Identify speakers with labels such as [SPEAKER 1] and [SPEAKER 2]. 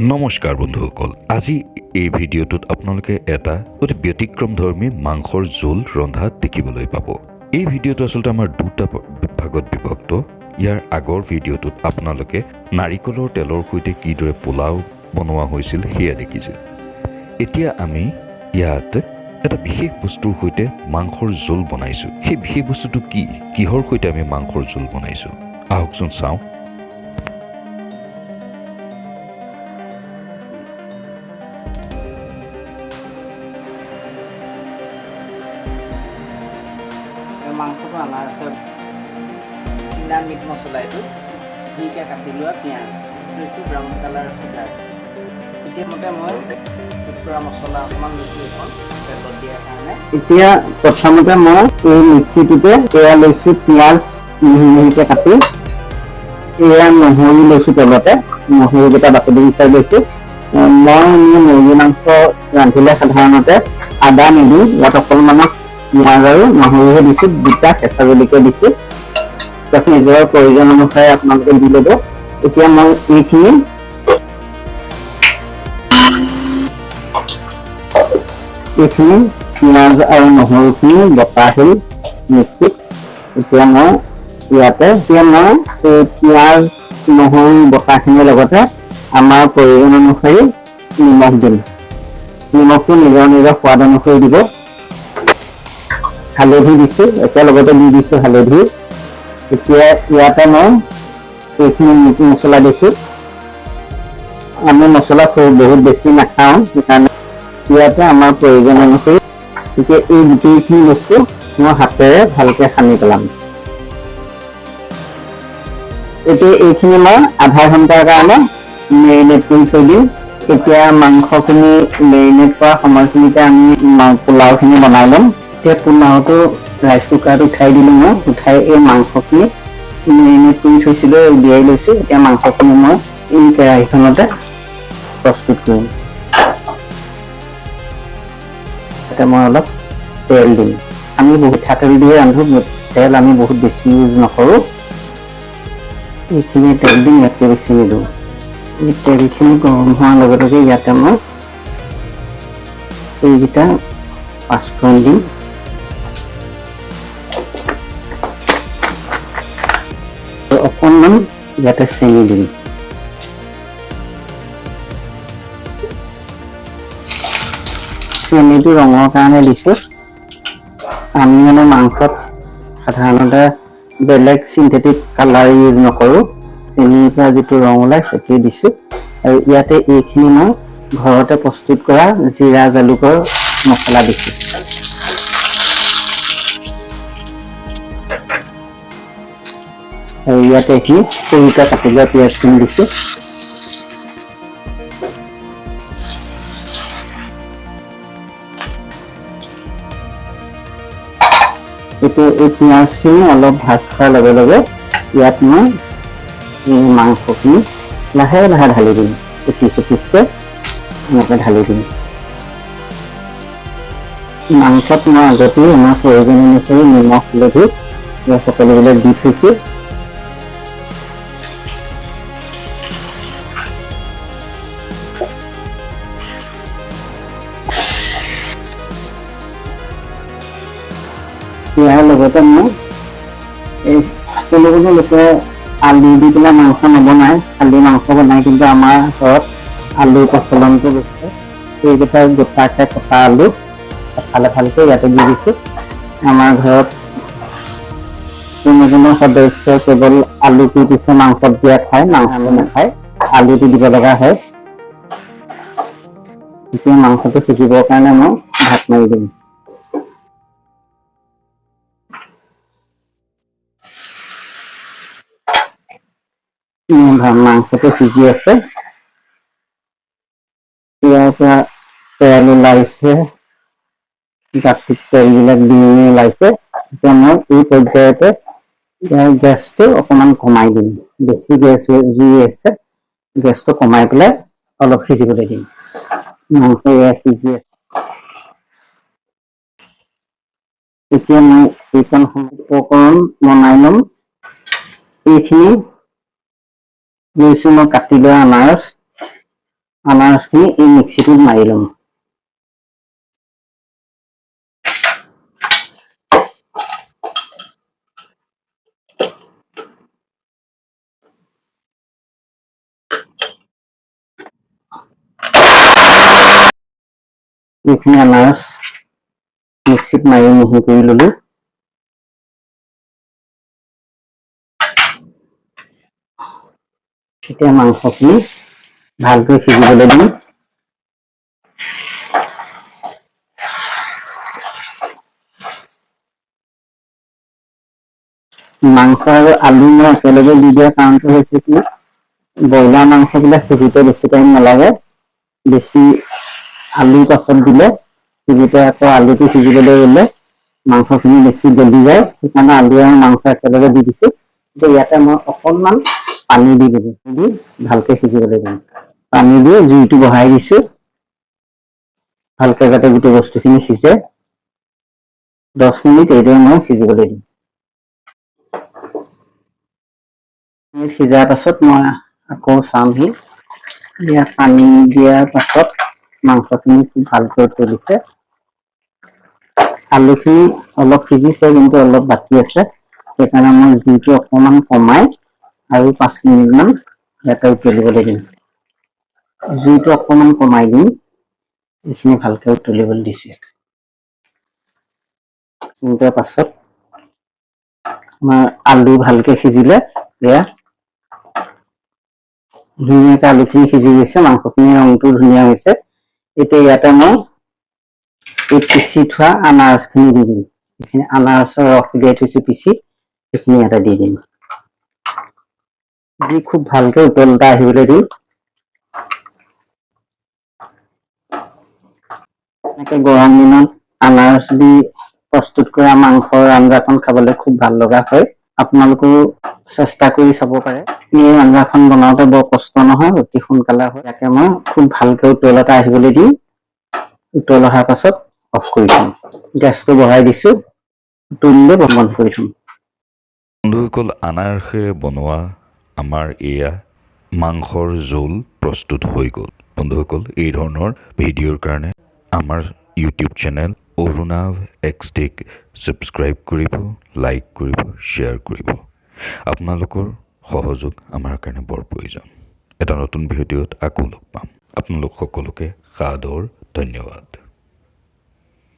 [SPEAKER 1] নমস্কাৰ বন্ধুসকল, আজি এই ভিডিঅ'টোত আপোনালোকে এটা অতি ব্যতিক্ৰমধৰ্মী মাংসৰ জোল ৰন্ধা দেখিবলৈ পাব। এই ভিডিঅ'টো আচলতে আমাৰ দুটা ভাগত বিভক্ত। ইয়াৰ আগৰ ভিডিঅ'টোত আপোনালোকে নাৰিকলৰ তেলৰ সৈতে কিদৰে পোলাও বনোৱা হৈছিল সেয়া দেখিছিল। এতিয়া আমি ইয়াত এটা বিশেষ বস্তুৰ সৈতে মাংসৰ জোল বনাইছোঁ। সেই বিশেষ বস্তুটো কি, কিহৰ সৈতে আমি মাংসৰ জোল বনাইছোঁ, আহকচোন চাওঁ।
[SPEAKER 2] মাংসটো অনা আছে, কিনা মিট মছলা, এইটো মিহিকৈ কাটি লোৱা পিঁয়াজ লৈছোঁ, ব্ৰাউন কালাৰ চুগাৰ। এতিয়া মতে মই টুকুৰা মছলা অকণমান লৈছোঁ এইখন তেলত দিয়াৰ কাৰণে।
[SPEAKER 3] এতিয়া প্ৰথমতে মই এই মিক্সিটোতে এয়া লৈছোঁ পিঁয়াজ মিহি মিহিকৈ কাটি, এয়া নহৰু লৈছোঁ, তলতে নহৰুকেইটা বাকলি গুচাই লৈছোঁ। মই এনেই মুৰ্গী মাংস ৰান্ধিলে সাধাৰণতে আদা নিদিওঁ। ইয়াত অকণমান পিঁয়াজ আৰু নহৰুহে দিছোঁ, দুটা কেঁচা জলকীয়া দিছোঁ। তাৰপিছত নিজৰ প্ৰয়োজন অনুসাৰে আপোনালোকে দি ল'ব। এতিয়া মই এইখিনি পিঁয়াজ আৰু নহৰুখিনি বটা হ'ল মিক্সিত। এতিয়া মই ইয়াতে এতিয়া মই এই পিঁয়াজ নহৰু বটাখিনিৰ লগতে আমাৰ প্ৰয়োজন অনুসৰি নিমখ দিম। নিমখটো নিজৰ নিজৰ সোৱাদ অনুসৰি দিব। হালধি দিছোঁ, একেলগতে দি দিছোঁ হালধি। এতিয়া ইয়াতে মই এইখিনি মিট মছলা দিছোঁ। আমি মছলা খুব বহুত বেছি নাখাওঁ, সেইকাৰণে ইয়াতে আমাৰ প্ৰয়োজন অনুসৰি। এতিয়া এই গোটেইখিনি বস্তু মই হাতেৰে ভালকে সানি পেলাম। এতিয়া এইখিনি মই আধা ঘণ্টাৰ কাৰণে মেৰিনেট কৰি থৈ দিম। এতিয়া মাংসখিনি মেৰিনেট কৰা সময়খিনিতে আমি পোলাওখিনি বনাই ল'ম। এতিয়া পোলাওটো ৰাইচ কুকাৰত উঠাই দিলোঁ মই। উঠাই এই মাংসখিনি মেৰিনেট কৰি থৈছিলোঁ, উলিয়াই লৈছোঁ। এতিয়া মাংসখিনি মই এই কেৰাহীখনতে প্ৰস্তুত কৰিম। তাতে মই অলপ তেল দিম। আমি বহুত মিঠাতেল দিয়ে ৰান্ধো, তেল আমি বহুত বেছি ইউজ নকৰোঁ। এইখিনি তেল দিম, ইয়াতকৈ বেছি নিদিওঁ। এই তেলখিনি গৰম হোৱাৰ লগে লগে ইয়াতে মই এইকেইটা পাঁচফোৰণ দিম আৰু অকণমান ইয়াতে চেনি দিম। চেনিটো ৰঙৰ কাৰণে দিছোঁ। আমি মানে মাংসত সাধাৰণতে বেলেগ চিন্থেটিক কালাৰ ইউজ নকৰোঁ, চেনিৰ পৰা যিটো ৰং ওলায় সেইটোৱে দিছোঁ। আৰু ইয়াতে এইখিনি মই ঘৰতে প্ৰস্তুত কৰা জিৰা জালুকৰ মছলা দিছোঁ। আৰু ইয়াতে এইখিনি সৰুকৈ কাটি লোৱা পিঁয়াজখিনি দিছোঁ। এতিয়া এই পিঁয়াজখিনি অলপ ভাজ খোৱাৰ লগে লগে ইয়াত মই এই মাংসখিনি লাহে লাহে ঢালি দিম। এপিচ এপিচকৈ এনেকৈ ঢালি দিম। মাংসত মই আগতেই আমাৰ প্ৰয়োজন অনুসৰি নিমখ, হালধি এই সকলোবিলাক দি থৈছোঁ। ইয়াৰ লগতে মই এই কোনো কোনো লোকে আলু দি পেলাই মাংস নবনায়, খালী মাংস বনায়, কিন্তু আমাৰ ঘৰত আলুৰ প্ৰচলনটো বেছি। এইকেইটা গোটাকে কটা আলু এফালে এফালকৈ ইয়াতে দি দিছোঁ। আমাৰ ঘৰত কোনো কোনো সদস্য কেৱল আলুটো পিছে মাংসত দিয়া খায়, মাংস নাখায়, আলুটো দিব লগা হয়। এতিয়া মাংসটো সিজিবৰ কাৰণে মই ভাত মাৰি দিম। মাংসটো সিজি আছে, ইয়াৰ পৰা তেল ওলাইছে, গাঁঠিত তেলবিলাক ডিঙি ওলাইছে। এতিয়া মই এই পৰ্যায়তে ইয়াৰ গেছটো অকণমান কমাই দিম। বেছি গেছ জুই আছে, গেছটো কমাই পেলাই অলপ সিজিবলৈ দিম। মাংস এয়া সিজি আছে। এতিয়া মই এইকণ উপকৰণ বনাই ল'ম। এইখিনি লৈছোঁ মই কাটি লোৱা আনাৰস। আনাৰসখিনি এই মিক্সিটোত মাৰি ল'ম। এইখিনি আনাৰস মিক্সিত মাৰি মিহি কৰি ললো। এতিয়া মাংসখিনি ভালকৈ সিজিবলৈ দিম। মাংস আৰু আলু মই একেলগে দি দিয়াৰ কাৰণটো হৈছে কি, ব্ৰইলাৰ মাংসবিলাক সিজোতে বেছি টাইম নালাগে। বেছি আলু পাছত দিলে সিজোতে আকৌ আলুটো সিজিবলৈ গ'লে মাংসখিনি বেছি গলি যায়, সেইকাৰণে আলু আৰু মাংস একেলগে দি দিছো। এতিয়া ইয়াতে মই অকণমান পানী দি দিলো, দি ভালকে সিজিবলৈ দিম। পানী দি জুইটো বঢ়াই দিছো, ভালকে যাতে গোটেই বস্তুখিনি সিজে। 10 মিনিট এইদৰে মই সিজিবলৈ দিম। সিজাৰ পাছত মই আকৌ চামহি। ইয়াত পানী দিয়াৰ পাছত মাংসখিনি খুব ভালকৈ উতলিছে। আলুখিনি অলপ সিজিছে, কিন্তু অলপ বাকী আছে, সেইকাৰণে মই জুইটো অকণমান কমাই আৰু 5 মিনিটমান ইয়াতে উতলিবলৈ দিম। জুইটো অকণমান কমাই দিম। এইখিনি ভালকৈ উতলিবলৈ দিছো। মিনিটৰ পাছত আমাৰ আলু ভালকে সিজিলে। এয়া ধুনীয়াকে আলুখিনি সিজি গৈছে, মাংসখিনিৰ ৰংটো ধুনীয়া হৈছে। এতিয়া ইয়াতে মই এই পিচি থোৱা আনাৰসখিনি দি দিম। এইখিনি আনাৰসৰ ৰস উলিয়াই থৈছো পিচি, সেইখিনি ইয়াতে দি দিম। দি খুব ভালকে উতল এটা আহিবলৈ দিম। এনেকে গৰম দিনত আনাৰস দি প্ৰস্তুত কৰা মাংসৰ আঞ্জাখন খাবলৈ খুব ভাল লগা হয়। আপোনালোকেও চেষ্টা কৰি চাব পাৰে। এই আঞ্জাখন বনাওঁতে বৰ কষ্ট নহয়, অতি সোনকালে হয়। ইয়াকে মই খুব ভালকে উতল এটা আহিবলৈ দিম। উতল অহাৰ পাছত অফ কৰি থ'ম। গেছটো বঢ়াই দিছো, উতলিলে বন্ধ কৰি থ'ম।
[SPEAKER 1] বন্ধুসকল, আনাৰসেৰে বনোৱা আমাৰ এয়া মাংসৰ জোল প্ৰস্তুত হৈ গ'ল। বন্ধুসকল, এই ধৰণৰ ভিডিঅ'ৰ কাৰণে আমাৰ YouTube channel Arunabh Xtec subscribe কৰিব, লাইক কৰিব, শ্বেয়াৰ কৰিব। আপোনালোকৰ সহযোগ আমাৰ কাৰণে বৰ প্ৰয়োজন। এটা নতুন ভিডিঅ'ত আকৌ লগ পাম। আপোনালোক সকলোকে সাদৰ ধন্যবাদ।